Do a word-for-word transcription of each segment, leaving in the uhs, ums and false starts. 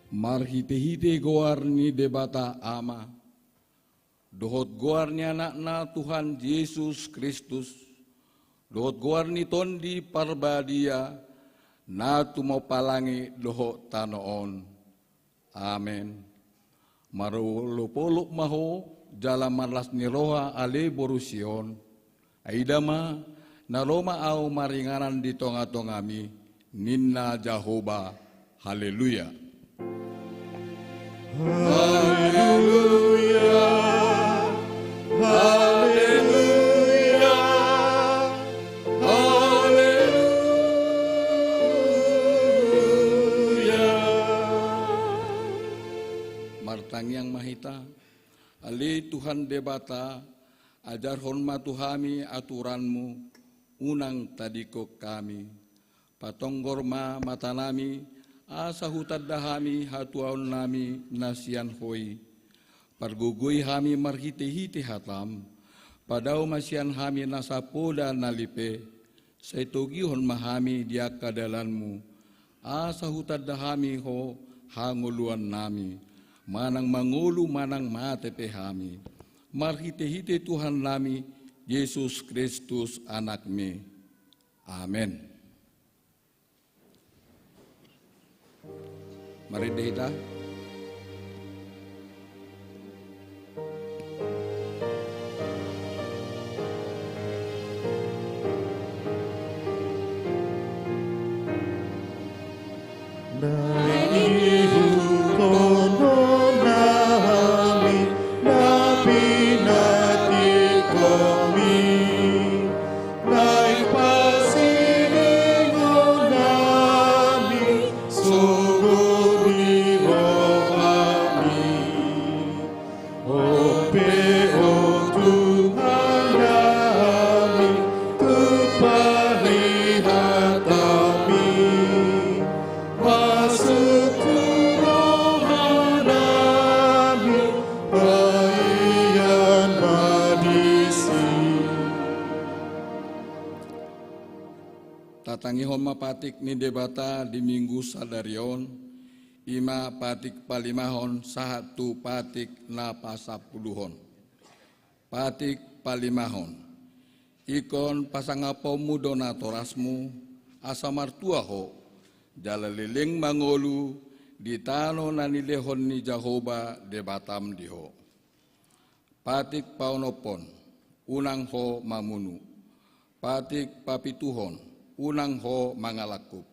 Marhitehite goar ni Debata Ama, dohot goar ni Anakna Tuhan Jesus Kristus, dohot goar ni Tondi Parbadia, na tumompa langit dohot tano on. Amen. Marolopolop ma ho, jala marlas ni roha ale boru Sion. Ai ida ma, na ro ma ahu maringanan di tongatongami, ninna Jahowa. Haleluya. Haleluya. Haleluya. Haleluya. Martangiang ma hita. Ale Tuhan Debata, ajarhon ma tu hami aturan-Mu, unang tadingkon hami. Patonggor ma matanami, asa hutanda hami hatuaonnami na sian Ho i. Pargogoi hami marhitehite hata-M, padao ma sian hami nasa poda na lipe, sai togihon ma hami di angka dalan-Mu, asa hutanda hami Ho hangoluannami, manang mangolu manang mate pe hami, marhitehite Tuhannami Jesus Kristus Anak-Mi. Amen. Marende hita. Naeng ihuthon Ho nami na pinantikhon-Mi, naeng pasiningkon Ho nami sogot ni roha-Mi. On pe, o Tuhan nami, tu parihatam-Mi, masuk tu roha nami, bagian ma disi. Tatangihon ma patik ni Debata di Minggu sadari on, i ma patik palimahon sahat tu patik na pasampuluhon. Patik palimahon. Ingkon pasangaponmu do natorasmu, asa martua ho, jala leleng mangolu di tano na nilehon ni Jahowa Debatam di ho. Patik paonomhon, unang ho mamunu. Patik papituhon, unang ho mangalangkup.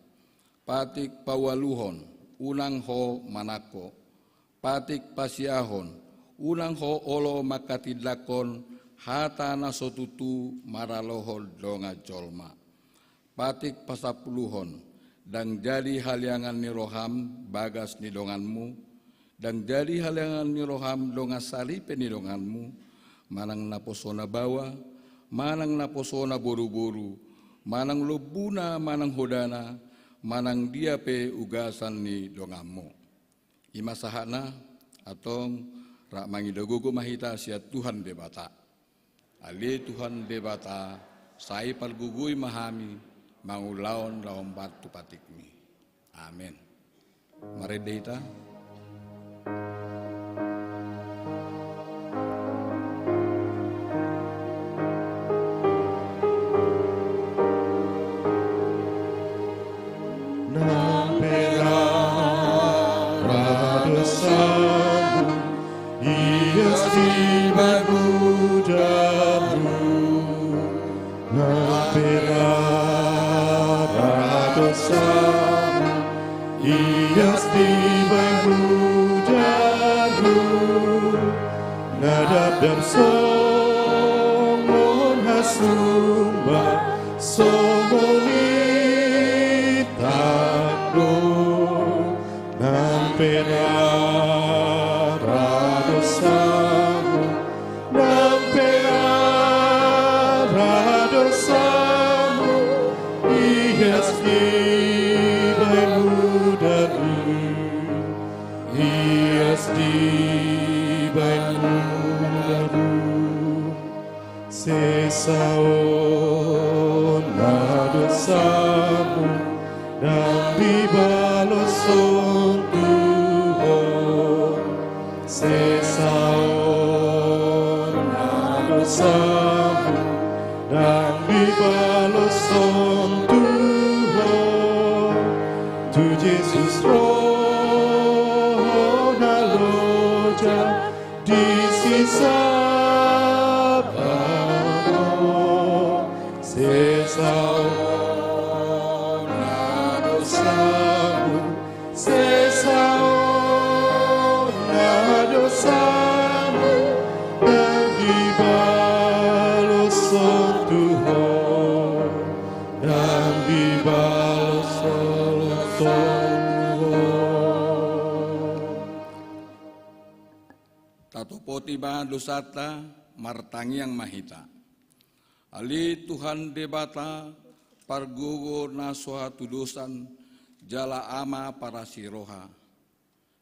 Patik paualuhon, unang ho manangko. Patik pasiahon, unang ho olo mangkatindangkon hata na so tutu maralohon dongan jolma. Patik pasampuluhon, ndang jadi haleangan ni roham bagas ni donganmu, ndang jadi haleangan ni roham dongan saripe ni donganmu, manang naposona baoa, manang naposona boruboru, manang lombuna, manang hodana, manang dia pe ugasan ni donganmu. I ma sahatna, antong rap mangido gogo ma hita sian Tuhan Debata. Ale Tuhan Debata, sai pargogoi ma hami mangulahon na hombar tu patik-Mi. Amen. Marende hita. Nang pe rara dosamu, ias dibahen mudar-Mu. Nang pe rara dosamu, ias dibahen mudar-Mu. Na damdam songon hasumba, songon intak do. Nang pe rara dosamu, nang pe rara dosamu, ias dibahen mudar-Mu, ias dibahen mudar-Mu. Sesa on na dosamu, ndang dibaloshon Tuhan. Sesa on na dosamu, ndang dibaloshon tu ho. Tu Jesus rohona loja, disisap hamu. Sesa on na dosamu, sesa on na dosamu, ndang dibaloshon tu ho, ndang dibaloshon tu ho. Tatopoti ma dosanta, martangiang ma hita. Ale Tuhan Debata, pargogo na so hatudosan, jala Ama parasi roha.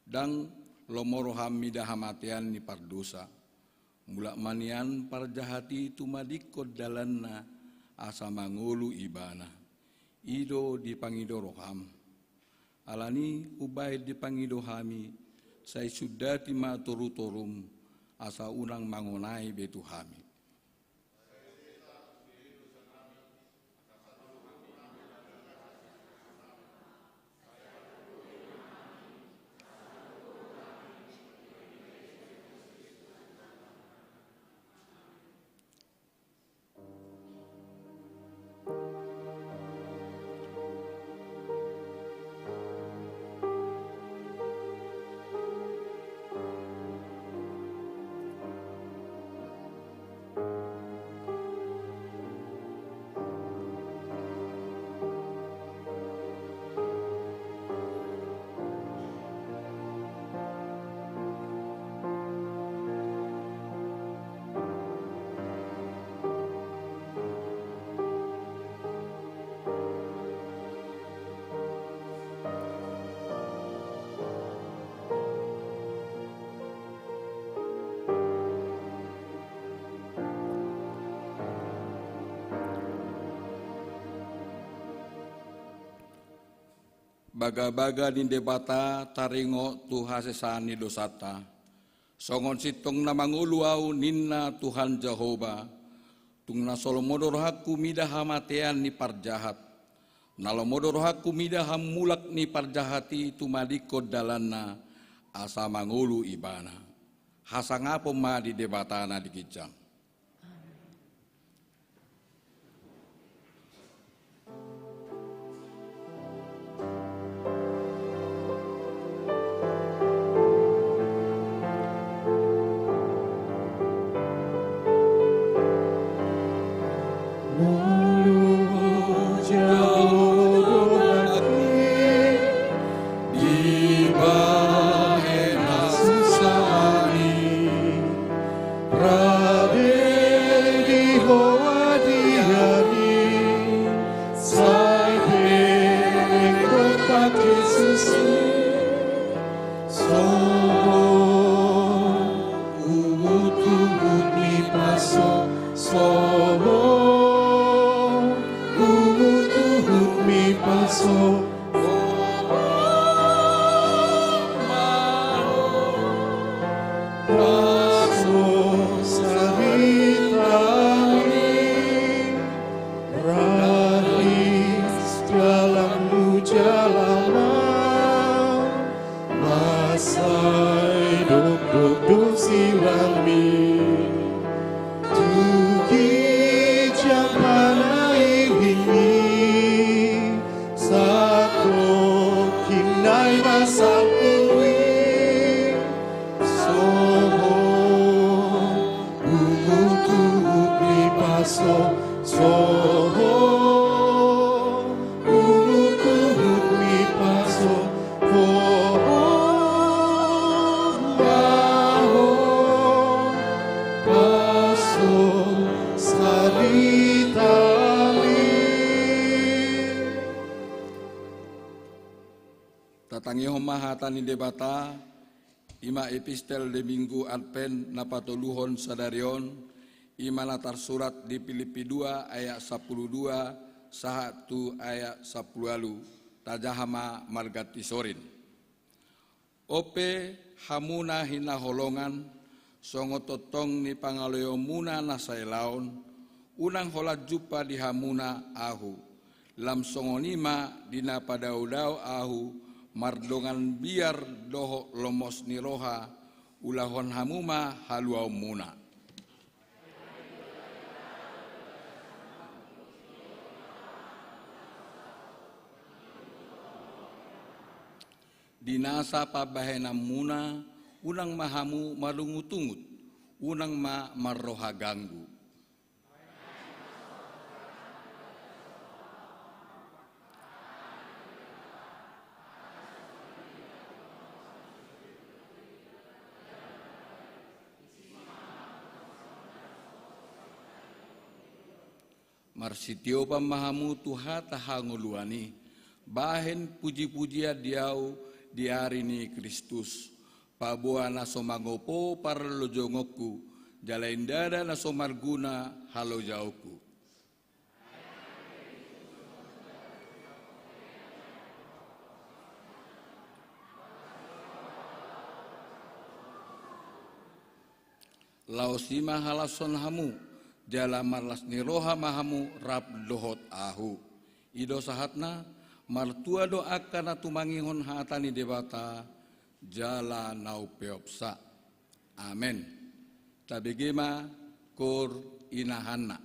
Ndang lomo roham mida hamatean ni pardosa. Mulak ma nian parjahat i tumadingkon dalanna asa mangolu ibana. I do dipangido roham. Alani i umbahen dipangido hami, sai sundati ma torutorum, asa unang mangonai be tu hami. Bagabaga ni Debata taringot tu hasesaan ni dosanta. Songon sintong na mangolu ahu, ninna Tuhan Jahowa, tung na so lomo do rohangku mida hamatean ni parjahat. Na lomo do rohangku mida hamulak ni parjahat i tumadingkon dalanna asa mangolu ibana. Hasangapon ma di Debata na di ginjang. Molo jalo donganmi dibahen hasusaan i, rade di ho hadian i, sai be ringkot pake susi. Songon ungutungut ni paso, songon ungutungut ni paso, paso salita i, rahis dalanmu jala ma, mansai dokdok do silangmi. Tu ginjang panailingmi, satongkin nai ma salpu i. Songon ungutungut ni paso, songon ungutungut ni paso, paso salita i. Tatangihon ma hata ni Debata, i ma Epistel di Minggu Advent na patoluhon sadari on, i ma na tarsurat di Pilippi dua ayat sampulu dua sahat tu ayat sampulu ualu. Tajaha ma marganti sorin. On pe, hamuna hinaholongan, songon tongtong ni pangaloionmuna na sailaon, unang holan jumpa di hamuna ahu. Lam songon i ma di na padaodao ahu, mardongan biar dohot lomos ni roha, ulahon hamu ma haluaonmuna. Di nasa pambahenanmuna, unang ma hamu marungutungut, unang ma marroha ganggu. Marsitiopan ma hamu tu hata hangoluan i, bahen pujipujian di ahu di ari ni Kristus, paboa na so mangopo parlojongonku, jala indada na so marguna halojaonku. Laos i ma halashon hamu, jala marlas ni roha ma hamu rap dohot ahu. I do sahatna, martua do angka na tumangihon hata ni Debata, jala na umpeopsa. Amen. Tabege ma koor inahanna.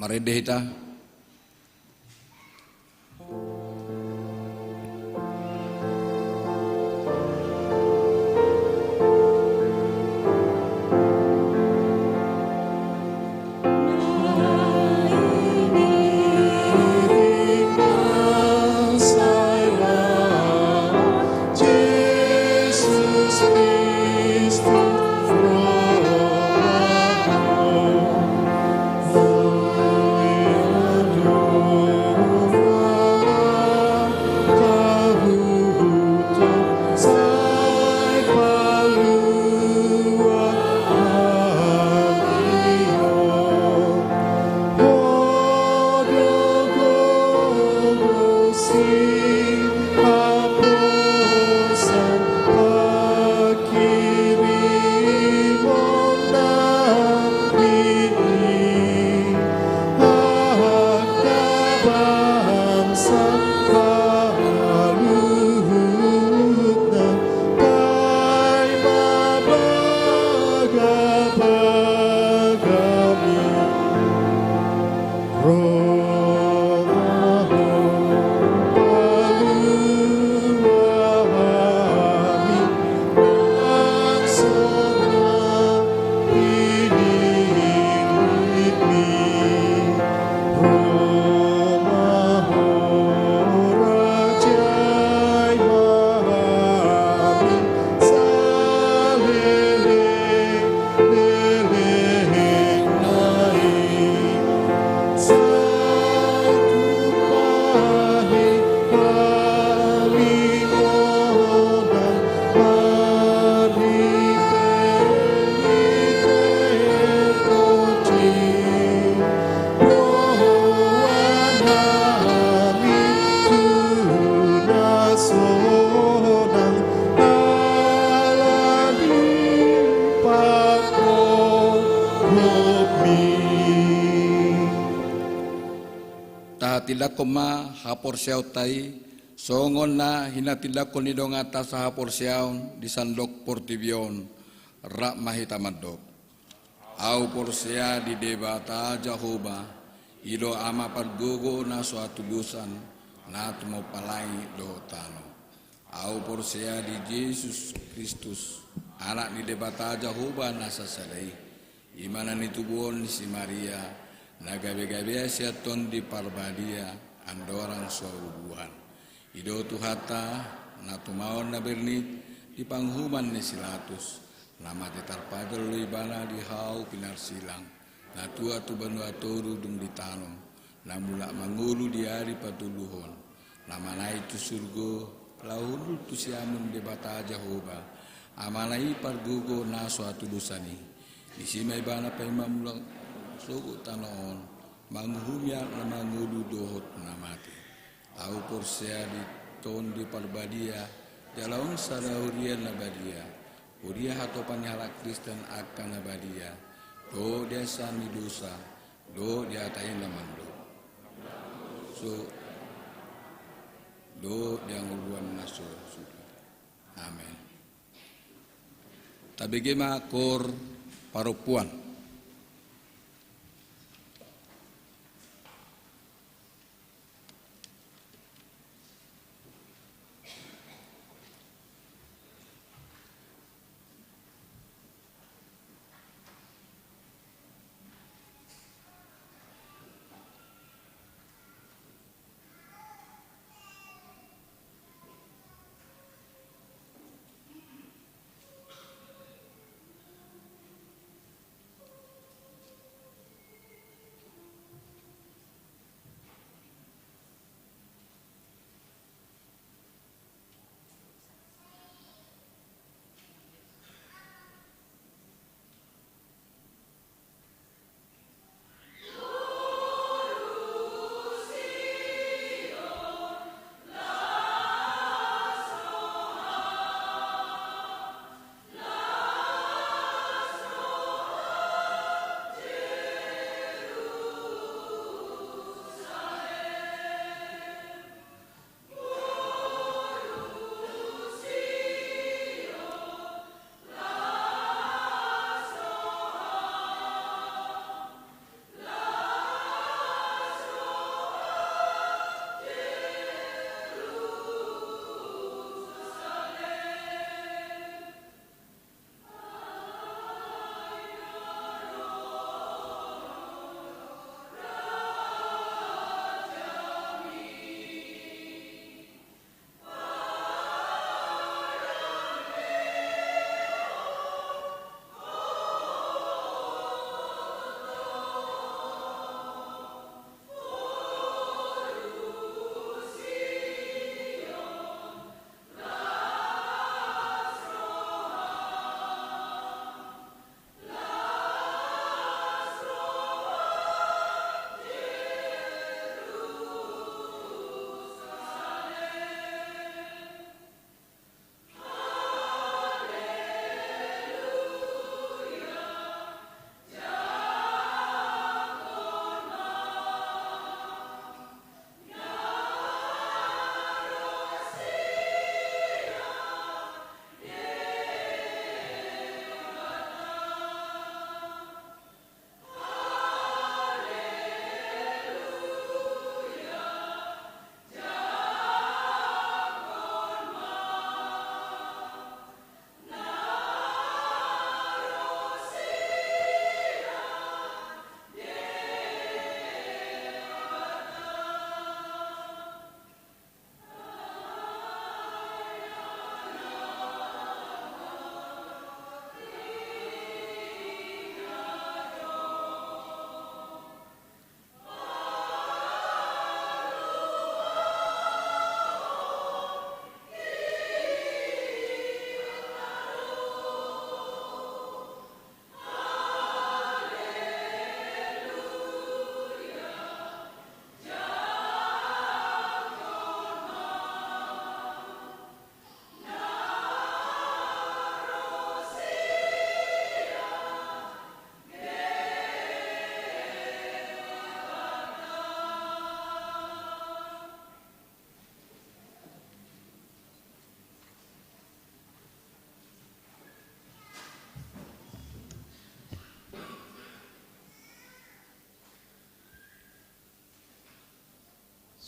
Marende hita. Tindangkon ma haporseaonta i, songon na hinatindangkon ni donganta sahaporseaon di sandok portibi on, rap ma hita mandok. Ahu porsea di Debata Jahowa, i do Ama pargogo na so hatudosan, na tumompa langit dohot tano. Ahu porsea di Jesus Kristus, Anak ni Debata Jahowa na sasada i, i ma na nitubuhon ni si Maria, na gabe-gabean sian Tondi Parbadia, andorang so haubuhan. I do Tuhanta, na tumaon na bernit di panguhuman ni si Latus, na mate tarpajal do ibana di hau pinarsilang, na tua tu banua toru dung ditanom, na mulak mangolu di ari patoluhon, na manaek tu surgo, laho hundul tu siamun Debata Jahowa, Amana i pargogo na so hatudosan i. Disi ma ibana paima mulak sogot tano on, manguhumi halak na mangolu dohot na mate. Ahu porsea di Tondi Parbadia, jala on sada huria na badia. Huria hatopan ni halak Kristen angka na badia, dohot di hasesaan ni dosa, dohot di hata i na mandok. So, dohot di hangoluan na so suda. Amen. Tabege ma koor parompuan.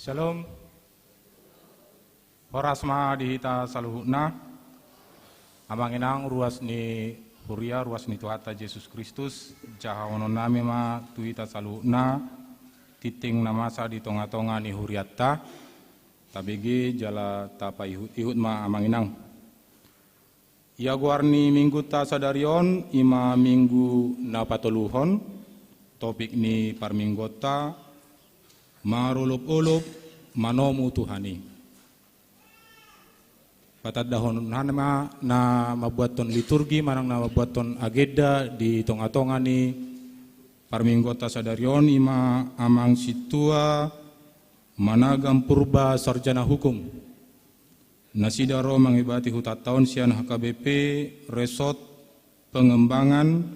Shalom. Horas ma di hita saluhutna. Amang inang, ruas ni huria, ruas ni Tuhanta Jesus Kristus, jahaononnami ma tu hita saluhutna, tingting na masa di tonga-tonga ni hurianta. Tabege jala tapaihut-ihut ma, amang inang. Ia goar ni minggunta sadari on, i ma minggu na patoluhon. Topik ni parmingguonta: marolop-olop manomu Tuhan i. Patandahon hami ma na mambuathon liturgi manang na mambuathon agenda di tonga-tonga ni parmingguonta sadari on, i ma Amang Sintua Managam Purba, sarjana hukum. Nasida ro mangibati hutanta on sian H K B P Resort Pengembangan,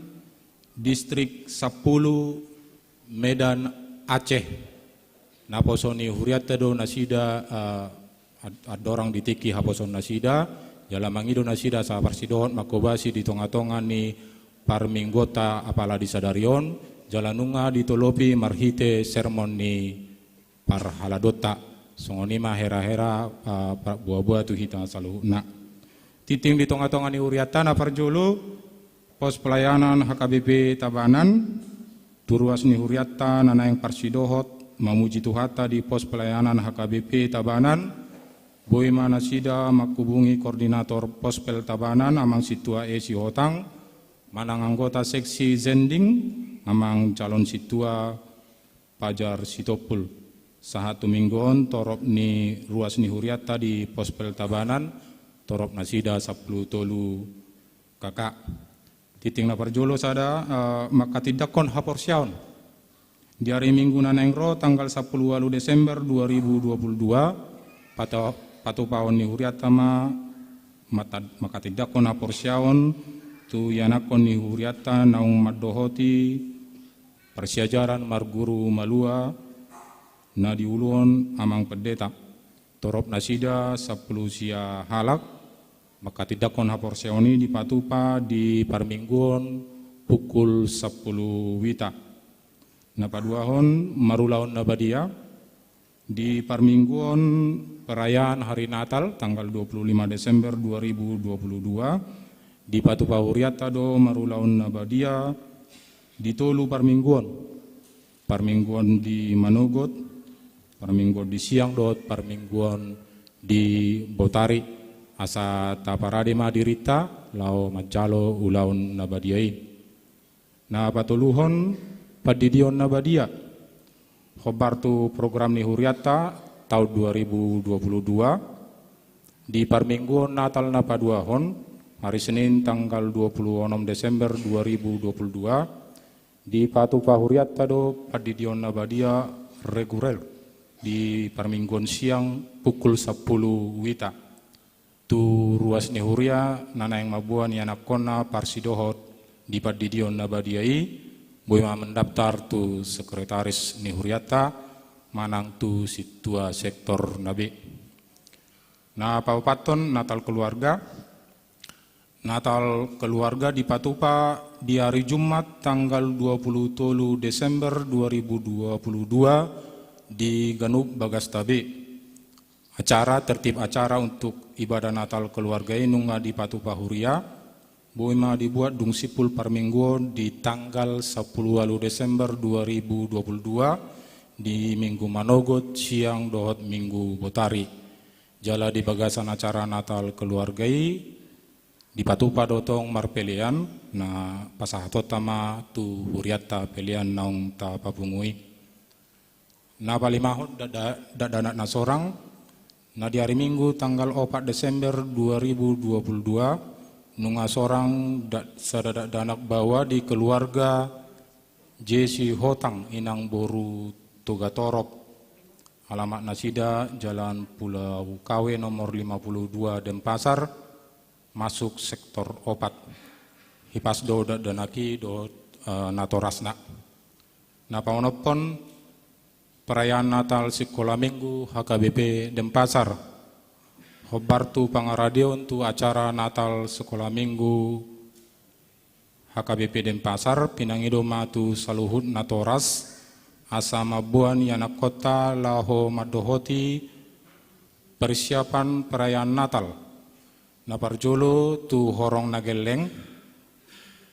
Distrik Sampulu, Medan, Aceh. Naposo ni hurianta do nasida, eh, ad-, andorang di tingki haposoon nasida, jala mangido nasida asa parsidohot manghobasi di tonga-tonga ni parmingguonta apala di sadari on, jala nunga ditolopi marhite sermon ni parhaladonta. Songon i ma hera-hera, ah, pa-, boa-boa tu hita saluhutna. Tingting di tonga-tonga ni hurianta, na parjolo, pos pelayanan H K B P Tabanan. Tu ruas ni hurianta na naeng parsidohot mamuji Tuhanta di pos pelayanan H K B P Tabanan, boi ma nasida manghubungi koordinator Pospel Tabanan, Amang Sintua E Sihotang, manang anggota seksi Zending, Amang Calon Sintua Pajar Sitompul. Sahat tu minggu on, torop ni ruas ni hurianta di Pospel Tabanan, torop nasida sampulu tolu K K. Tingting na parjolo sada, eh, manghatindanghon haporseaon. Di ari Minggu na naeng ro, tanggal sampulu ualu Desember dua ribu dua puluh dua, pato-, patupaon ni hurianta ma mata-, manghatindanghon haporseaon tu ianakhon ni hurianta naung mandohoti parsiajaran marguru malua na diuluhon Amang Pendeta. Torop nasida sampulu sia halak, manghatindanghon haporseaon i dipatupa di parmingguon pukul sampulu wita. Na paduahon, marulaon na badia. Di parmingguon perayaan hari Natal, tanggal dua puluh lima Desember dua ribu dua puluh dua, dipatupa hurianta do marulaon na badia di tolu parmingguon. Parmingguon di manogot, parmingguon di siang, dohot parmingguon di botari, asa taparade ma dirinta laho manjalo ulaon na badia i. Na patoluhon, pandidion na badia. Hombar tu program ni hurianta taon dua ribu dua puluh dua, di parmingguon Natal na paduahon, hari Senin tanggal dua puluh onom Desember dua ribu dua puluh dua, dipatupa hurianta do pandidion na badia reguler di parmingguon siang pukul sampulu wita. Tu ruas ni huria na naeng mamboan ianakhonna parsidohot di pandidion na badia i, boi ma mandaftar tu sekretaris ni hurianta manang tu sintua sektor na be. Na paopathon, Natal keluarga. Natal keluarga dipatupa di ari Jumat tanggal dua puluh tolu Desember dua ribu dua puluh dua di ganup bagasta be. Acara, tertib acara untuk ibadah Natal keluarga i nunga dipatupa huria, boi ma dibuat dung simpul parmingguon di tanggal sampulu ualu Desember dua ribu dua puluh dua, di Minggu manogot, siang dohot Minggu botari. Jala di bagasan acara Natal keluarga i, dipatupa do tong marpelean, na pasahatonta ma tu hurianta pelean naung tapapungu i. Na palimahon, dakda-, dakdanak na sorang. Na di ari Minggu tanggal opat Desember dua ribu dua puluh dua, nunga sorang dak-, sada dakdanak baoa di keluarga J C Hotang, inang boru Togatorop. Alamat nasida Jalan Pulau Kawe nomor lima puluh dua Denpasar, masuk sektor opat. Hipas do dakdanak i dohot, eh, natorasna. Na paonomhon, perayaan Natal Sikola Minggu H K B P Denpasar. Hombar tu pangaradeon tu acara Natal Sikola Minggu H K B P Denpasar, pinangido ma tu saluhut natoras, asa mamboan ianakhonta laho mandohoti persiapan perayaan Natal. Na parjolo tu horong na gelleng,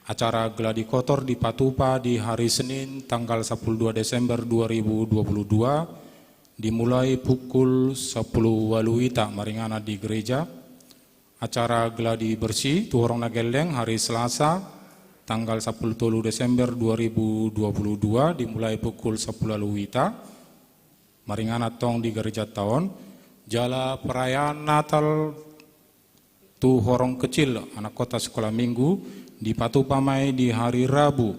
acara gladi kotor dipatupa di hari Senin tanggal sampulu dua Desember dua ribu dua puluh dua, dimulai pukul sampulu ualu ita maringanan di gereja. Acara gladi bersih tu horong na gelleng hari Selasa tanggal sampulu tolu Desember dua ribu dua puluh dua, dimulai pukul sampulu ualu ita maringanan tong di gereja taon. Jala perayaan Natal tu horong kecil anakhonta sekolah minggu dipatupa ma i di hari Rabu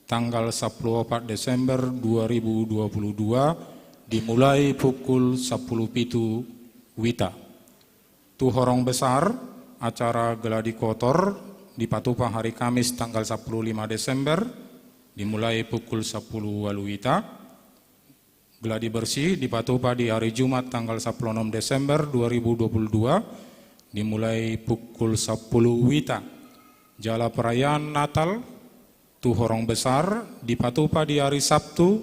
tanggal sampulu opat Desember dua ribu dua puluh dua, dimulai pukul sampulu pitu wita. Tu horong besar, acara gladi kotor dipatupa hari Kamis tanggal sampulu lima Desember, dimulai pukul sampulu ualu ita. Gladi bersih dipatupa di hari Jumat tanggal sampulu onom Desember dua ribu dua puluh dua, dimulai pukul sampulu wita. Jala perayaan Natal tu horong besar dipatupa di hari Sabtu,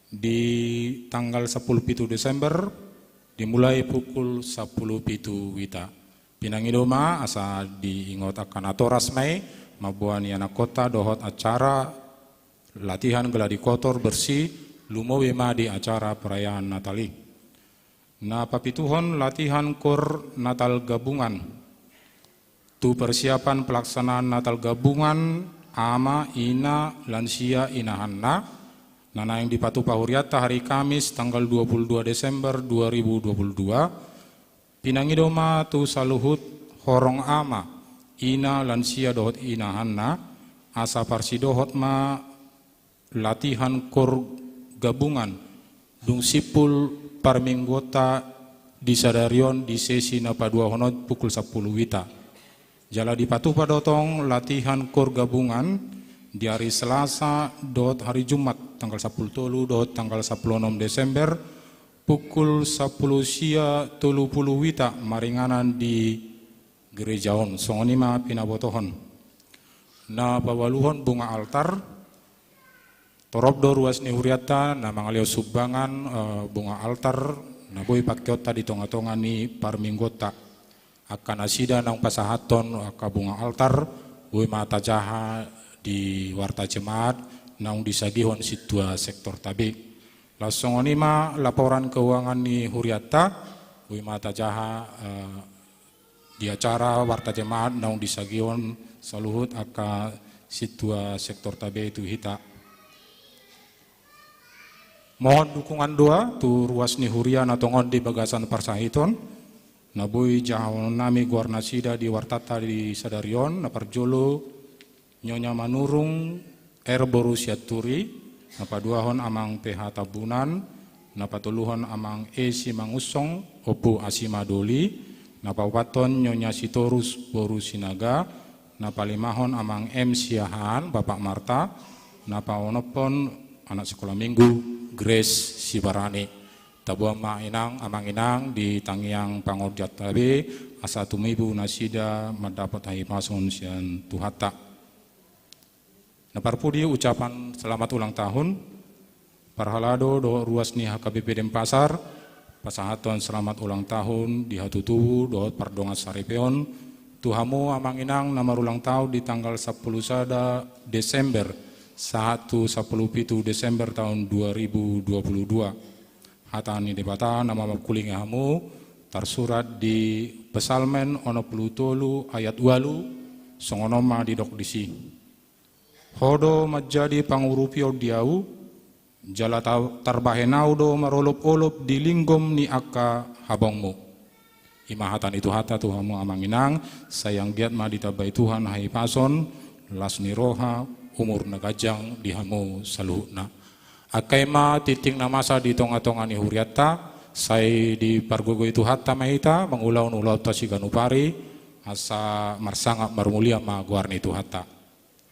di tanggal sampulu pitu Desember, dimulai pukul sampulu pitu wita. Pinangido ma asa diingot angka natoras ma i, mamboan ianakhonta dohot acara latihan gladi kotor bersih, lumobi ma di acara perayaan Natal i. Na papituhon, latihan kor Natal gabungan. Tu persiapan pelaksanaan Natal gabungan ama, ina, lansia, inahanna, na naeng dipatupa hurianta hari Kamis tanggal dua puluh dua Desember dua ribu dua puluh dua, pinangido ma tu saluhut horong ama, ina, lansia dohot inahanna, asa parsidohot ma latihan kor gabungan, dung simpul parmingguonta di sadari on di sesi na paduahon on pukul sampulu wita. Jala dipatupa do tong latihan kor gabungan di hari Selasa dohot hari Jumat tanggal sampulu tolu dohot tanggal sampulu onom Desember pukul sampulu sia tolu pulu wita maringanan di gereja on. Songon i ma pinabotohon. Na paualuhon, bunga altar. Torop do ruas ni hurianta na mangalehon sumbangan, eh, bunga altar na boi pakeonta di tongatonga ni parmingguonta. Angka nasida naung pasahathon angka bunga altar, boi ma tajaha di warta jemaat naung disagihon sintua sektorta be. Laos songon i ma laporan keuangan ni hurianta, boi ma tajaha, eh, di acara warta jemaat naung disagihon saluhut angka sintua sektorta be tu hita. Mohon dukungan doa tu ruas ni huria na tongon di bagasan parsahiton na boi jahahononnami goarnasida di wartanta di sadari on. Na parjolo, Nyonya Manurung R boru Sianturi, na paduahon Amang P H Tambunan, na patoluhon Amang E Simangunsong, Ompu Asima Doli, na paopathon Nyonya Sitorus boru Sinaga, na palimahon Amang M Siahaan, Bapak Marta, na paonomhon anak sekolah minggu Grace Sibarani. Taboan ma inang, amang inang, di tangiang pangondianta be, asa tumibu nasida mandapot hahipason sian Tuhanta. Na parpudi, ucapan selamat ulang tahun. Parhalado dohot ruas ni H K B P Denpasar pasahathon selamat ulang tahun di hatutubu dohot pardongan saripeon tu hamu amang inang na marulang tahun di tanggal sampulu sada Desember sahat tu sampulu pitu Desember taon dua ribu dua puluh dua. Hata ni Debata na mamangkulingi hamu tarsurat di Psalmen onom pulu tolu ayat ualu, songon on ma didok disi: Ho do manjadi pangurupion di ahu, jala ta-, tarbahen ahu do marolopolop di linggom ni angka habongmu. I ma hata ni Tuhanta tu hamu amang inang, sai anggiat ma ditambai Tuhan hahipason, las ni roha, umur na ganjang di hamu saluhutna. Angka i ma tingting na masa di tongatonga ni hurianta, sai dipargogoi Tuhanta ma hita mangulahon ulaonta siganup ari, asa marsangap marmulia ma goar ni Tuhanta.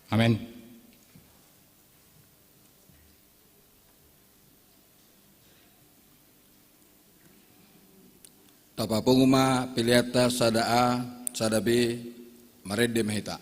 Amen. Tapapungu ma peleanta sada A, sada B, marende ma hita.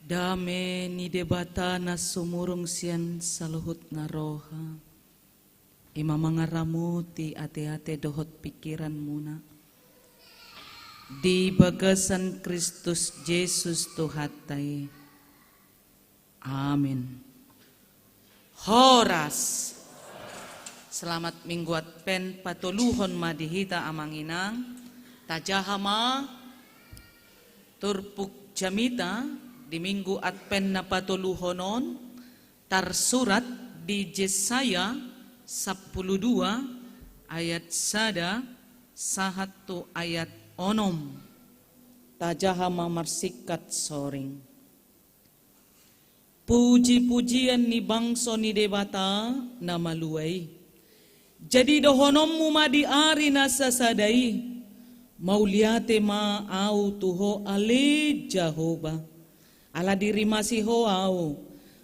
Dame ni Debata na sumurung sian saluhutna roha, i ma mangaramoti ateate dohot pingkiranmuna di bagasan Kristus Jesus Tuhanta i. Amin. Horas. Selamat Minggu Advent patoluhon ma di hita amang inang. Tajaha ma turpuk jamita di Minggu Advent na patoluhon on, tarsurat di Jesaya sampulu dua ayat sada sahat tu ayat onom. Tajaha ma marsingkat soring. Puji-pujian ni bangso ni Debata na malua i. Jadi dohononmu ma di ari na sasada i: Mauliate ma ahu tu Ho ale Jahowa, ala dirimasi Ho ahu,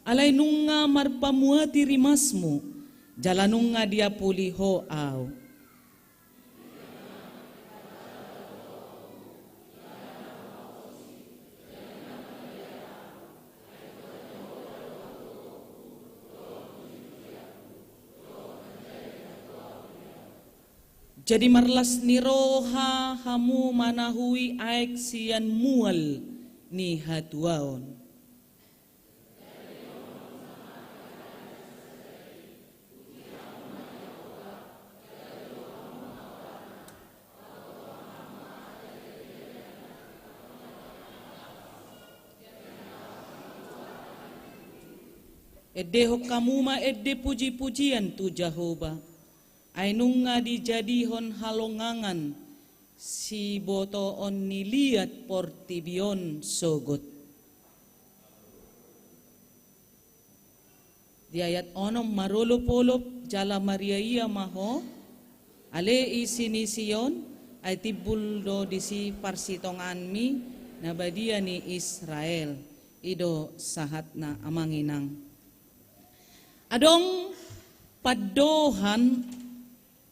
alai nunga marpamuati rimasmu, jala nunga diapuli Ho ahu. Jadi marlas ni roha hamu manahui aek sian mual ni hatuaon. Endehon hamu ma ende puji-pujian tu Jahowa, ai nunga dijadihon halongangan sibotoon ni liat portibi on sogot. Di ayat onom: Marolopolop jala mariaia ma ho, ale isi ni Sion, ai timbul do disi parsitongaanmi, na badia ni Israel. I do sahatna amang inang. Adong pandohan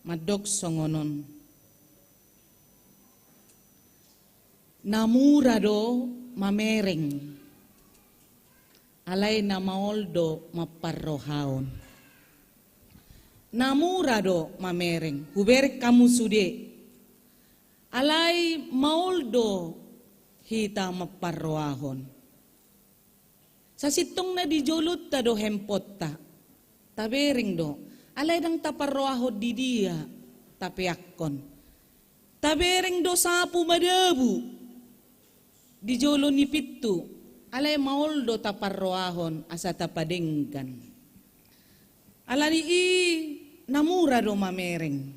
mandok songon on. Na mura do mamereng, alai na maol do mamparrohahon. Na mura do mamereng, hubereng hamu sude, alai maol do hita mamparrohahon. Sasintongna di jolonta do hemponta. Tabereng do, alai ndang taparrohahon di dia tapeakkon. Tabereng do sapu madabu di jolo ni pintu, Alai maol do taparrohahon asa tapadenggan. Ala ni i na mura do mamereng.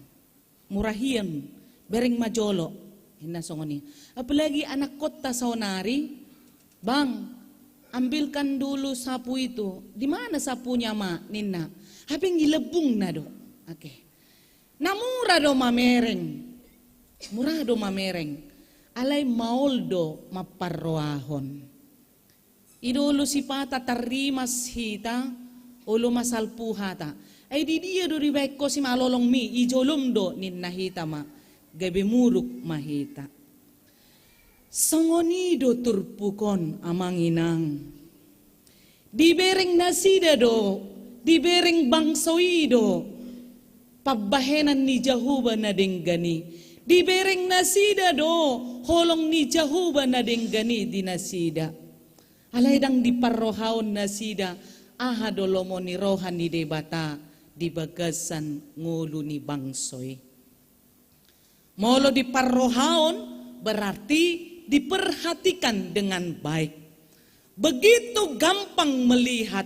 Mura hian, bereng ma jolo. Ninna songon i. Apalagi anakkonta saonari, "Bang, ambilkan dulu sapu itu." "Di mana sapunya, Ma?" ninna. Hape ngilebbungna do. Oke. Na mura do mamereng. Mura do mamereng. Alai maol do mamparrohahon. I do olo sipata tarrimas hita, olo ma salpu hata. Ai di dia do dibaen ho simalolongmi, i jolom do ninna hita ma, gabe muruk ma hita. Songon i do turpuk on, amang inang. Dibereng nasida do, dibereng bangso i do pambahenan ni Jahowa na denggan i. Dibereng nasida do holong ni Jahowa na denggan i di nasida. Alai ndang diparrohahon nasida aha do lomo ni roha ni Debata di bagasan ngolu ni bangso i. Molo diparrohahon, berarti diperhatikan dengan baik. Begitu gampang melihat,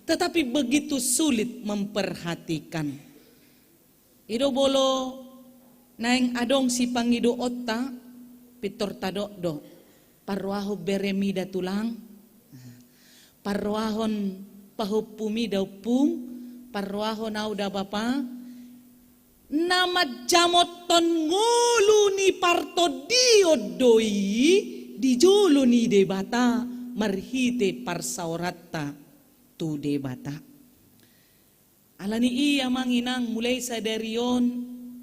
tetapi begitu sulit memperhatikan. I do molo naeng adong sipangidoonta, pintor tadok do. Parrohahon beremi da, Tulang. Parrohahon pahompumi da, Ompung. Parrohahon au da, Bapa. Na manjamothon ngolu ni partondion do i di jolo ni Debata marhite parsaoranta tu Debata. Ala ni i, amang inang, mulai sadari on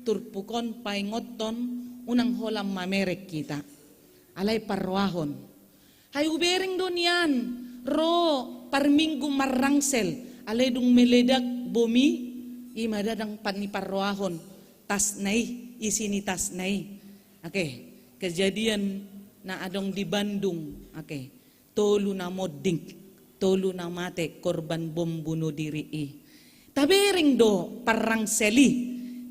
turpuk on paingothon, unang holan mamereng hita. Alai parrohahon. Ai hubereng do nian ro parminggu marrangsel, alai dung meledak bomi, i ma ndang niparrohahon tasna i, isi ni tasna i. Oke, kejadian na adong di Bandung. Oke. Tolu na monding, tolu na mate korban bom bunuh diri i. Tabereng do parrangsel i,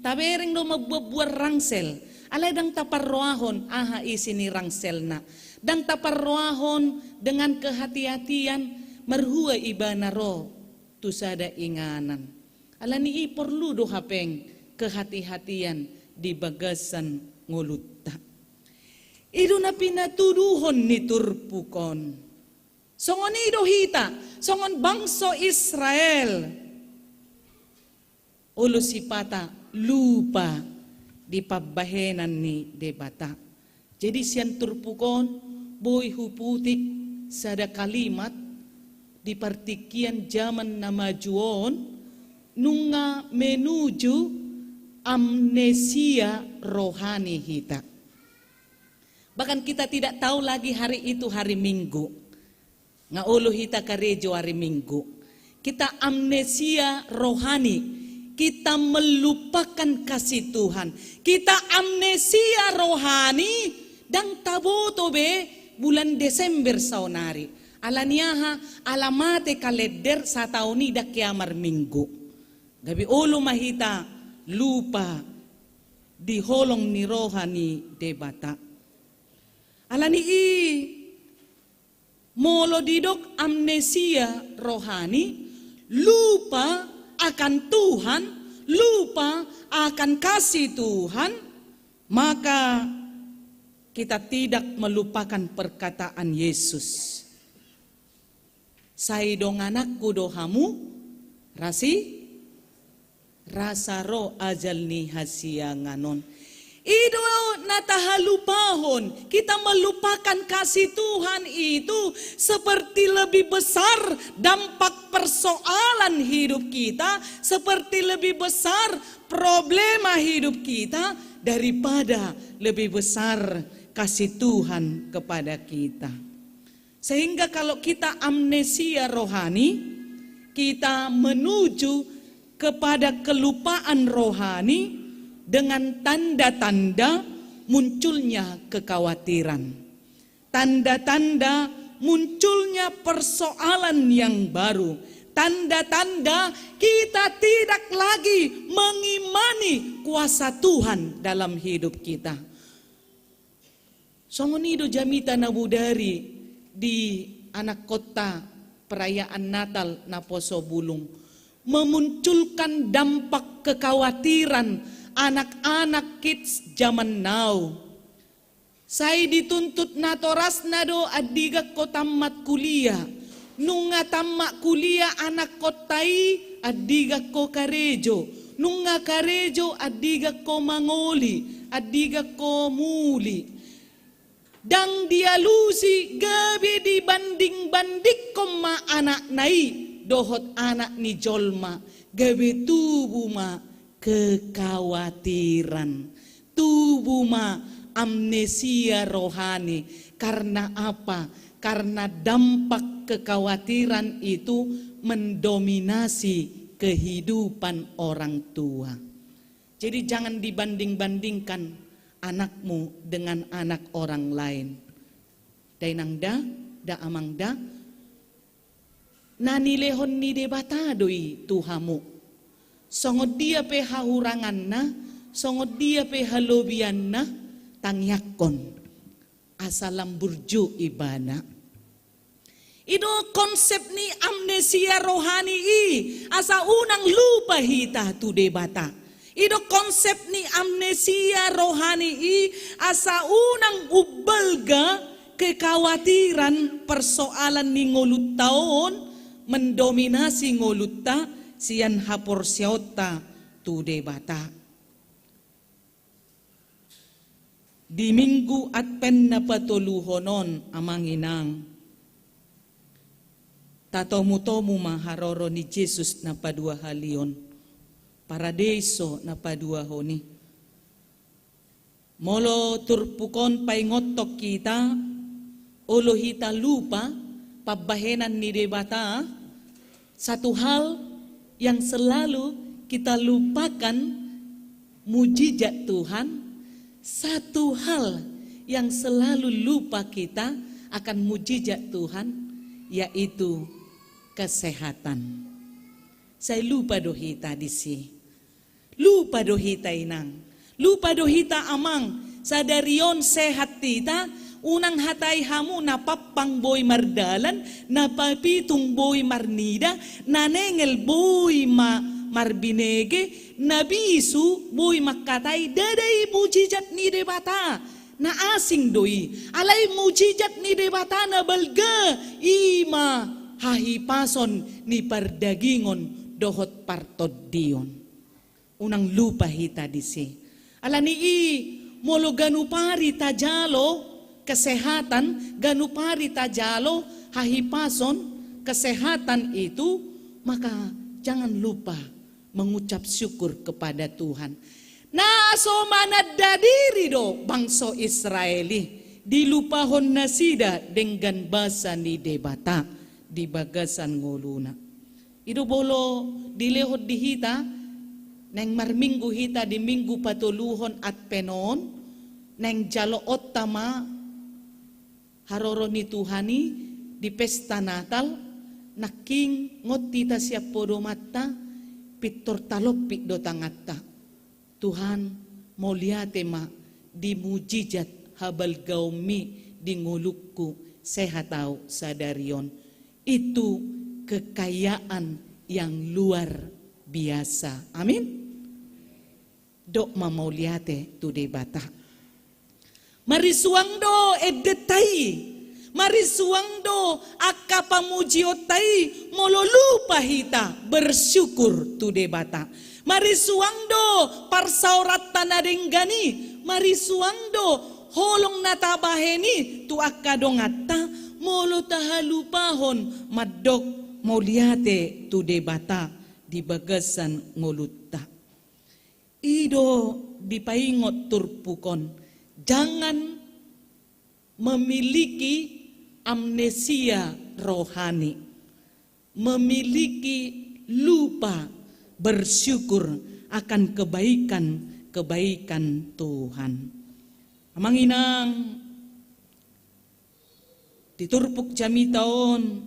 tabereng do mambuat-buat rangsel, alai ndang taparrohahon aha isi ni rangselna. Ndang taparrohahon dengan kehati-hatian marhua ibana ro tu sada inganan. Ala ni i porlu do hapeng kehati-hatian di bagasan ngolunta. I do na pinatuduhon ni turpuk on. Songon i do hita, songon bangso Israel. Olo sipata lupa di pambahenan ni Debata. Jadi sian turpuk on boi huputik sada kalimat di partingkian zaman na maju on, nunga menuju amnesia rohani hita. Bahkan kita tidak tahu lagi hari itu hari Minggu. Nga olo hita karejo ari Minggu. Kita amnesia rohani. Kita melupakan kasih Tuhan. Kita amnesia rohani, ndang taboto be bulan Desember saonari. Ala ni aha? Ala mate kalender sataon i ndang hea marminggu. Gabe olo ma hita lupa di holong ni roha ni Debata. Ala ni i, molo didok amnesia rohani, lupa akan Tuhan, lupa akan kasih Tuhan, maka kita tidak melupakan perkataan Yesus. Sai dongananku do hamu, rasi rasa ro ajal ni hasiangan on. I do na tahalupahon, kita melupakan kasih Tuhan itu seperti lebih besar dampak persoalan hidup kita, seperti lebih besar problema hidup kita daripada lebih besar kasih Tuhan kepada kita. Sehingga kalau kita amnesia rohani, kita menuju kepada kelupaan rohani dengan tanda-tanda munculnya kekhawatiran. Tanda-tanda munculnya persoalan yang baru. Tanda-tanda kita tidak lagi mengimani kuasa Tuhan dalam hidup kita. Songon i do jamita na bodari di Anak kota perayaan Natal na poso bulung memunculkan dampak kekhawatiran anak-anak kids zaman now. Sai dituntut natorasna do andigan ho tammat kuliah. Nunga tammat kuliah anak kota i, andigan ho karejo. Nunga karejo, andigan ho mangoli, andigan ho muli. Ndang dialusi, gabe dibanding-bandingkon ma anakna i dohot anak ni jolma, gabe tubu ma kekhawatiran, tubu ma amnesia rohani. Karena apa? Karena dampak kekhawatiran itu mendominasi kehidupan orang tua. Jadi, jangan dibanding-bandingkan anakmu dengan anak orang lain. Da inang da, da amang da, na nilehon ni Debata do i tu hamu. Songon dia pe hahuranganna, songon dia pe halobianna, tangiangkon asa lam burju ibana. I do konsep ni amnesia rohani i, asa unang lupa hita tu Debata. I do konsep ni amnesia rohani i, asa unang umbalga kekhawatiran persoalan ni ngolunta on mendominasi ngolunta sian haporseaonta tu Debata. Di Minggu Advent na patoluhon on, amang inang, tatomu-tomu ma haroro ni Jesus na paduahalion, paradeiso na paduahon i. Molo turpuk on paingothon hita, olo hita lupa pambahenan ni Debata, satu hal yang selalu kita lupakan mujizat Tuhan, satu hal yang selalu lupa kita akan mujizat Tuhan, yaitu kesehatan. Sai lupa do hita disi. Lupa do hita inang, lupa do hita amang, sadari on sehat hita, unang hatai hamu na pampang boi mardalan, na papitung boi marnida, na nengel boi ma marbinege, na bisu boi mangkatai, ndada i mujizat ni Debata, na asing do i, alai mujizat ni Debata na balga, i ma hahipason ni pardagingon dohot partondion. Unang lupa hita disi. Alani i, molo ganup ari tajalo kesehatan, ganup ari tajalo hahipason, kesehatan itu, maka jangan lupa mengucap syukur kepada Tuhan. Na so mananda diri do bangso Israel i, dilupahon nasida denggan basa ni Debata di bagasan ngoluna. I do molo dilehon di hita, naeng marminggu hita di Minggu patoluhon Advent on, naeng jaloonta ma haroro ni Tuhan i di pesta Natal, nangkin ngot hita sian podomanta, pintor talompit do tanganta. Tuhan, mauliate ma di mujizat habalgaonmi di ngolungku, sehat ahu sadari on. Itu kekayaan yang luar biasa. Amin. Dok ma mauliate tu Debata. Marisuang do endenta i, marisuang do angka pamujionta i, molo lupa hita bersyukur tu Debata. Marisuang do parsaoranta na denggan i, marisuang do holong na tabahen i tu angka donganta, molo tahalupahon mandok mauliate tu Debata di bagasan ngolunta. I do dipaingot turpuk on, jangan memiliki amnesia rohani, memiliki lupa bersyukur akan kebaikan-kebaikan Tuhan. Amang inang, di turpuk jamita on,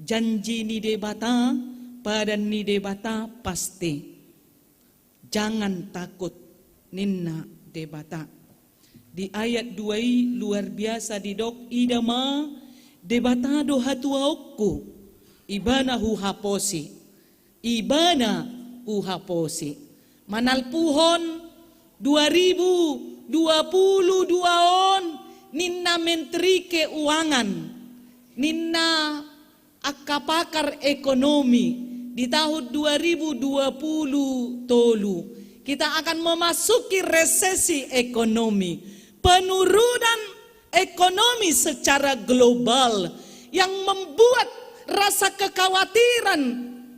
janji ni Debata, padan ni Debata pasti. Jangan takut, ninna Debata. Di ayat dua i luar biasa didok, ida ma Debata do hatuaonku, Ibana huhaposi, Ibana huhaposi. Manalpuhon dua ribu dua puluh dua on, ninna Menteri Keuangan, ninna angka pakar ekonomi di tahun dua ribu dua puluh tolu, kita akan memasuki resesi ekonomi, penurunan ekonomi secara global yang membuat rasa kekhawatiran,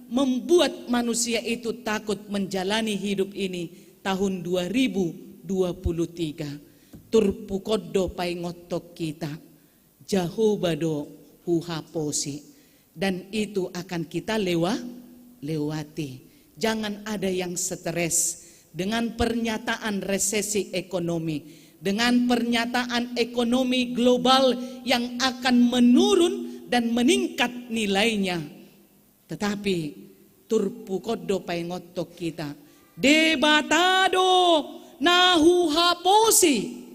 membuat manusia itu takut menjalani hidup ini tahun dua ribu dua puluh tiga. Turpuk on do paingothon hita, Jahowa do huhaposi. Dan itu akan kita lewa-, lewati. Jangan ada yang stres dengan pernyataan resesi ekonomi, dengan pernyataan ekonomi global yang akan menurun dan meningkat nilainya. Tetapi turpuk on do paingothon hita, Debata do na huhaposi.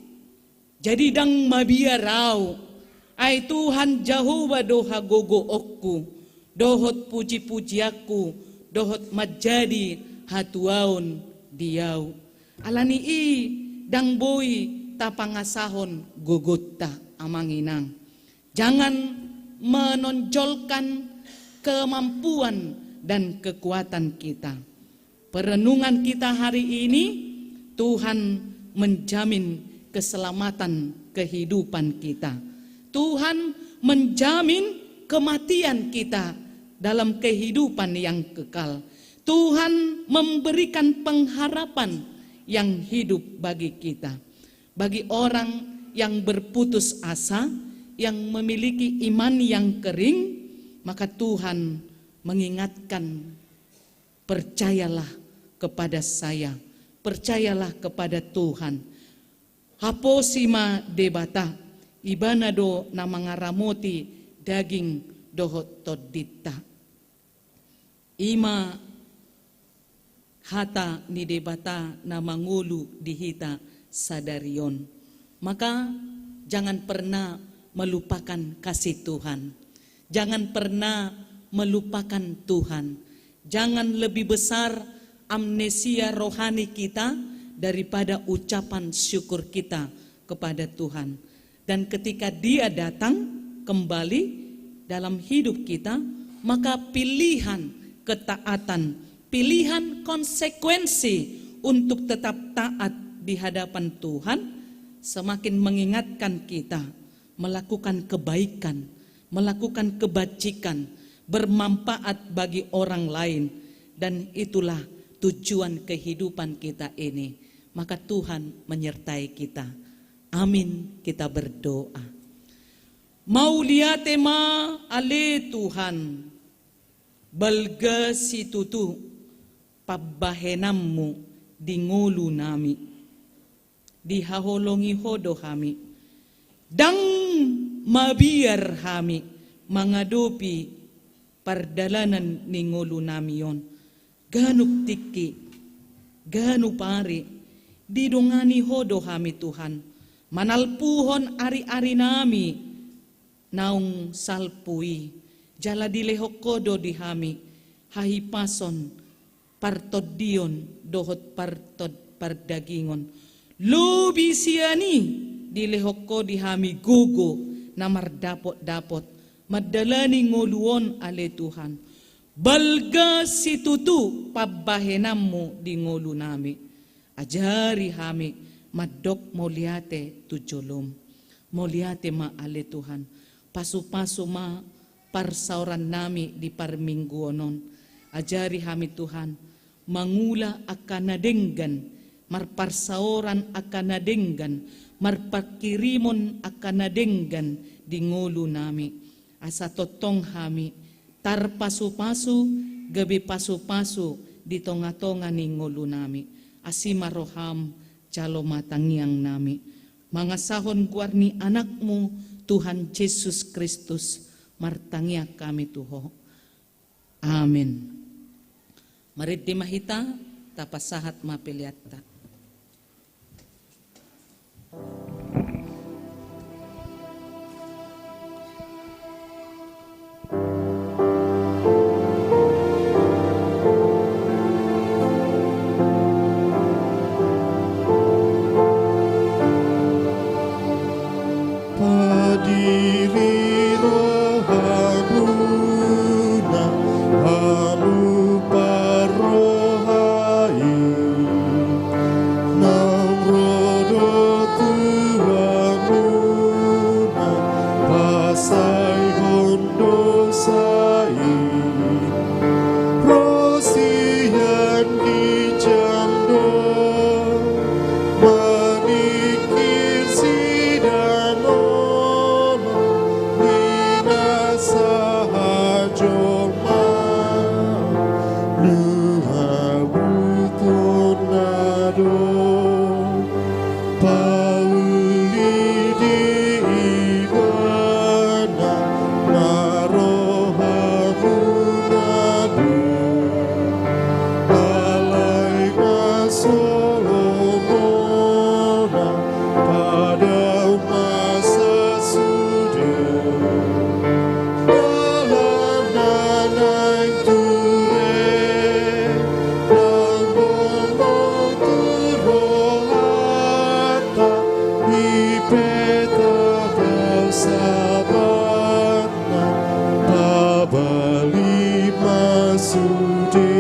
Jadi ndang mabiar ahu, ai Tuhan Jahowa do hagogoonku, dohot pujipujianku, dohot manjadi hatuaon di ahu. Ala ni i ndang boi tapangasahon gogonta, amang inang. Jangan menonjolkan kemampuan dan kekuatan kita. Perenungan kita hari ini, Tuhan menjamin keselamatan kehidupan kita. Tuhan menjamin kematian kita dalam kehidupan yang kekal. Tuhan memberikan pengharapan yang hidup bagi kita. Bagi orang yang berputus asa, yang memiliki iman yang kering, maka Tuhan mengingatkan, "Percayalah kepada Saya, percayalah kepada Tuhan. Haposi ma Debata, Ibana do na mangaramoti daging dohot tondinta." I ma hata ni Debata na mangolu di hita sadari on. Maka jangan pernah melupakan kasih Tuhan. Jangan pernah melupakan Tuhan. Jangan lebih besar amnesia rohani kita daripada ucapan syukur kita kepada Tuhan. Dan ketika Dia datang kembali dalam hidup kita, maka pilihan ketaatan, pilihan konsekuensi untuk tetap taat di hadapan Tuhan semakin mengingatkan kita melakukan kebaikan, melakukan kebajikan, bermanfaat bagi orang lain. Dan itulah tujuan kehidupan kita ini. Maka Tuhan menyertai kita. Amin. Kita berdoa. Mauliate ma ale Tuhan, balga situtu pambahenanmu di ngolunami. Dihaholongi Ho do hami. Ndang mabiar hami mangadopi pardalanan ni ngolunami on. Ganup tingki, ganup ari, didongani Ho do hami Tuhan, manalpuhon ari-arinami naung salpu i, jala dilehon Ho do di hami hahipason, partondion dohot partod-, pardagingon. Lobi sian i dilehon Ho di hami gogo na mardapot-dapot mandalani ngolu on ale Tuhan. Balga situtu pambahenanmu di ngolunami. Ajari hami mandok mauliate tu jolom. Mauliate ma ale Tuhan. Pasu-pasu ma parsaorannami di parmingguon on. Ajari hami Tuhan, mangula angka na denggan, marparsaoran angka na denggan, marpangkirimon angka na denggan di ngolunami. Asa tongtong hami tarpasu-pasu, gabe pasu-pasu di tonga-tonga ni ngolunami. Asi ma roham, jalo ma tangiangnami. Mangasahon goar ni Anakmu, Tuhan Jesus Kristus, martangiang hami tu Ho. Amen. Marende ma hita, tapasahat ma peleanta. Ture, nang bomo tu rohanta, i pe tadao sabatna, pabalima sude.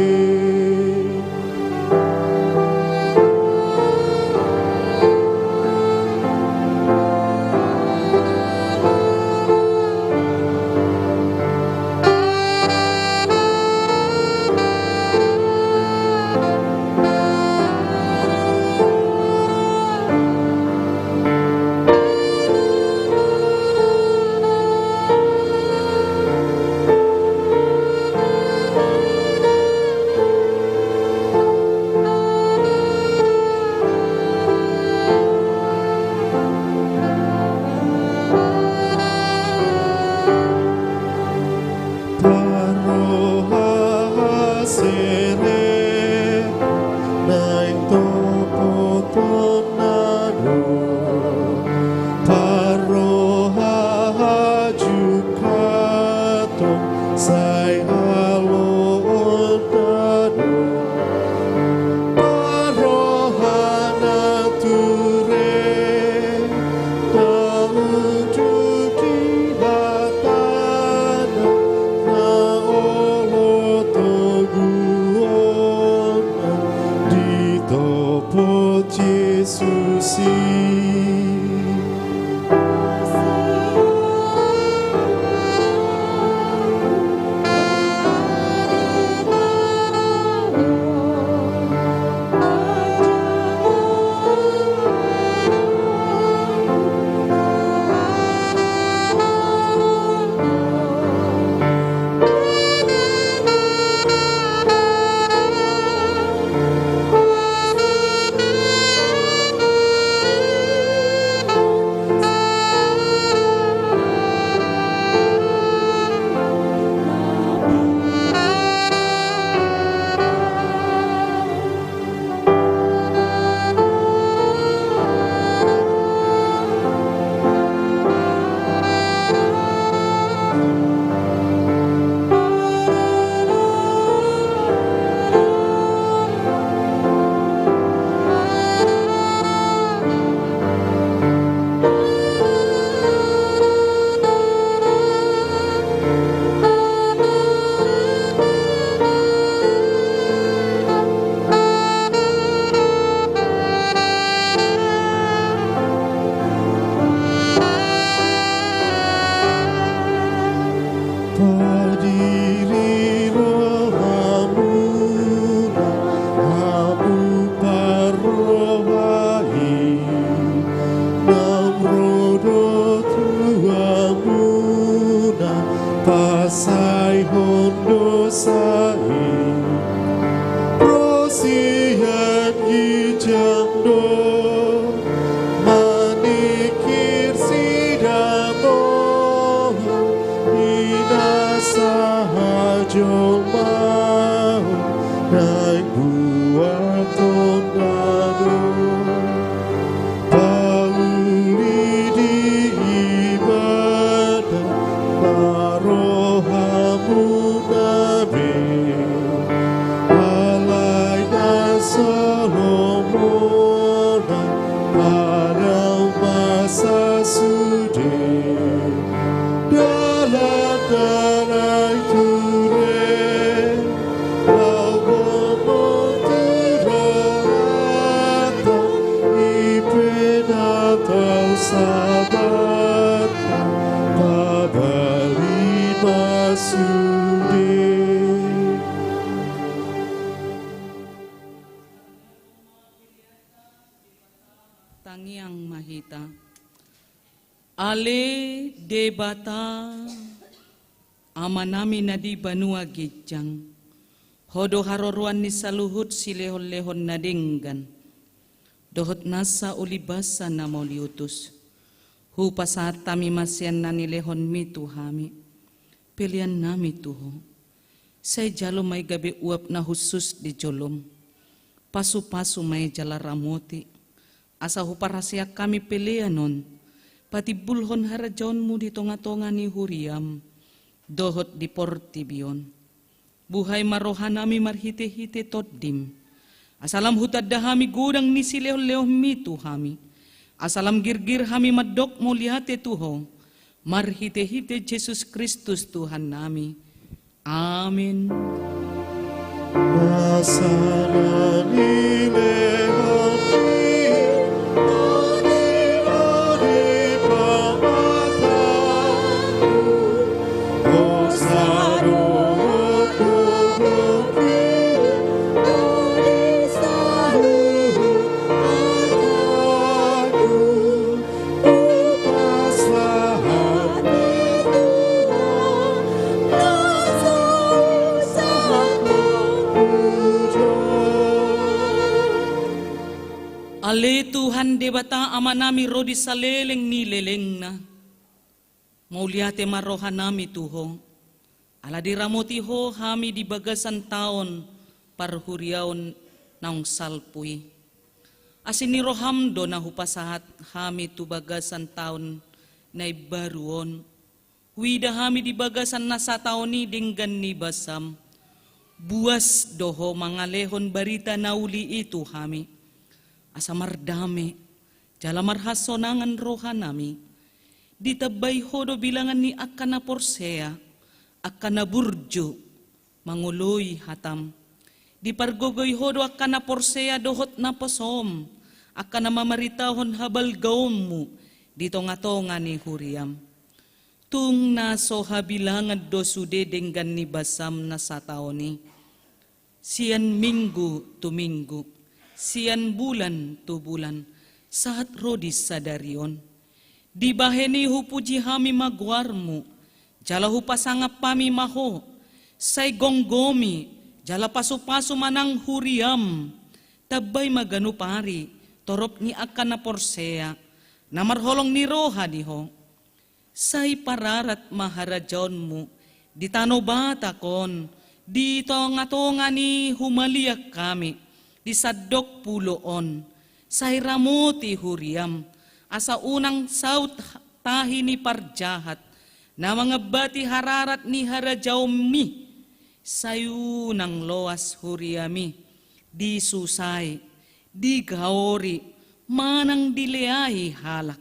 Parroha sere naeng topot on na do, parroha jungkat on sai alo on na do. Parroha na ture, na unduk di hatana, na olo toguonna, ditopot Jesus i. Padiri rohamuna, hamu parroha i, naung ro do tu hamuna, pasaehon dosa i. Ro sian ginjang do maningkir sidabohon, i na sahajolmaon naeng buat on na do. Pauli di ibana, na rohamuna be, alai na solomona, padao ma sasude. Dalan na naeng ture, laho bomo tu rohanta, i pe na tadao sabatna, pabalima sude. Tangiang ma hita. Ale Debata, Amanami na di banua ginjang, Ho do haroroan ni saluhut silehonlehon na denggan dohot nasa ulibasa na mauliutus. Hupasahat hami ma sian na nilehonmi tu hami peleannami tu Ho. Sai jalo ma i gabe uap na hushus di jolom. Pasupasu ma i jala ramoti, asa huparhaseang hami pelean on patimbulhon harajaonmu di tongatonga ni huriam dohot di portibi on. Buhai ma rohanami marhite-hite Tondim, asa lam hutanda hami godang ni silehon-lehonmi tu hami, asa lam girgir hami mandok mauliate tu Ho, marhite-hite Jesus Kristus Tuhannami. Amen. Ale Tuhan Debata Amanami ro di saleleng ni lelengna, mauliate ma rohanami tu Ho, ala diramoti Ho hami di bagasan taon parhuriaon naung salpu i. Asi ni roham do na hupasahat hami tu bagasan taon na imbaru on. Huida hami di bagasan na sataon i denggan ni basam. Buas do Ho mangalehon barita na uli i tu hami. Asa mardame jala marhasonangan rohanami. Ditambai Ho do bilangan ni angka na porsea, angka na burju, mangoloi hatam. Dipargogoi Ho do angka na porsea dohot naposom, angka na mamaritahon habalgaonmu di tonga-tonga ni huriam. Tung na so habilangan do sude denggan ni basam na sataon i. Sian minggu tu minggu, sian bulan tu bulan, sahat ro di sadari on. Dibahen i hupuji hami ma goarmu, jala hupasangap hami ma Ho, sai gomgomi, jala pasu-pasu ma nang huriam, tambai ma ganup ari, torop ni angka na porsea, na marholong ni roha di Ho. Sai pararat ma harajaonmu di tano Batak on, di tonga-tonga ni humaliang hami, di sandok pulo on. Sai ramoti huriam, asa unang saut tahi ni parjahat, na mangambati hararat ni harajaonmi, sai unang loas huriami, disusai, digaori, manang dileai halak.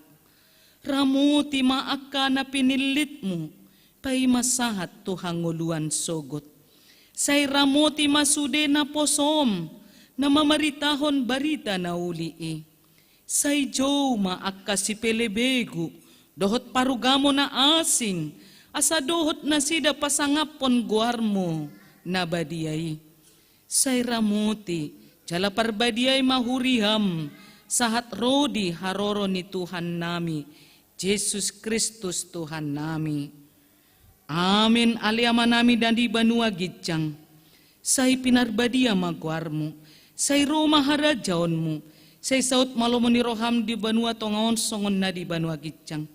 Ramoti ma angka na pinillitmu, paima sahat tu hangoluan sogot. Sai ramoti ma sude naposom, na mamaritahon barita na uli i. Sai jou ma angka sipelebegu, dohot parugamo na asing, asa dohot nasida pasangaphon goarmu na badia i. Sai ramoti, jala parbadiai ma huriam, sahat ro di haroro ni Tuhannami, Jesus Kristus Tuhannami. Amen. Ale Amanami na di banua ginjang, sai pinarbadia ma goarmu, sai ro ma harajaonmu, sai saut ma lomo ni roham di banua tonga on songon na di banua ginjang.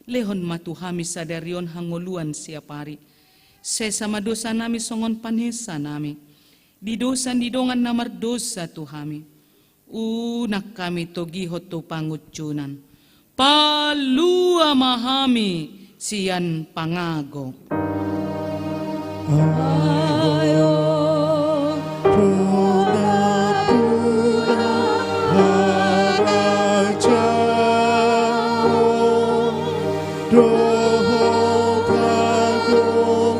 Lehon ma tu hami sadari on hangoluan siapari. Sesa ma dosanami songon panesanami di dosa ni dongan na mardosa tu hami. Unang hami togihon tu pangunjunan. Palua ma hami sian pangago. Ai Ho, tuna-tuna harajaon dohot hagogoon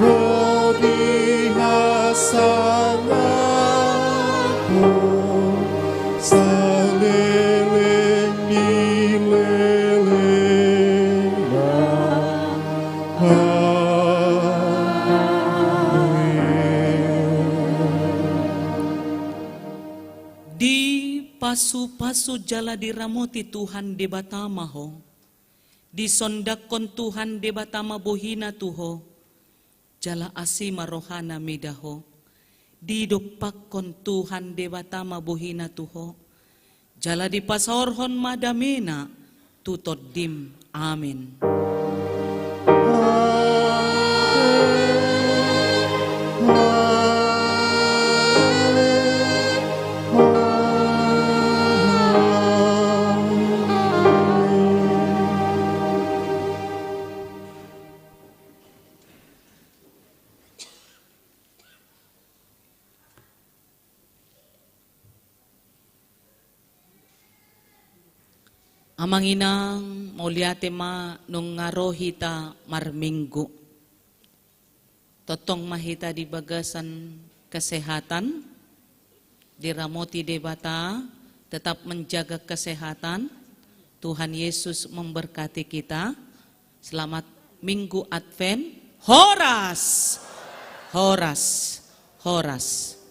ro di hasangapon saleleng ni lelengna. Amen. Dipasu-pasu jala diramoti Tuhan Debata ma ho. Disondanghon Tuhan Debata ma bohina tu ho, jala asi ma rohana mida ho. Didompakhon Tuhan Debata ma bohina tu ho, jala dipasaorhon ma damena tu tondim. Amen. Amang inang, mauliate ma nunga ro hita marminggu. Tongtong ma hita di bagasan kesehatan, diramoti Debata, tetap menjaga kesehatan. Tuhan Yesus memberkati kita. Selamat Minggu Advent. Horas! Horas! Horas!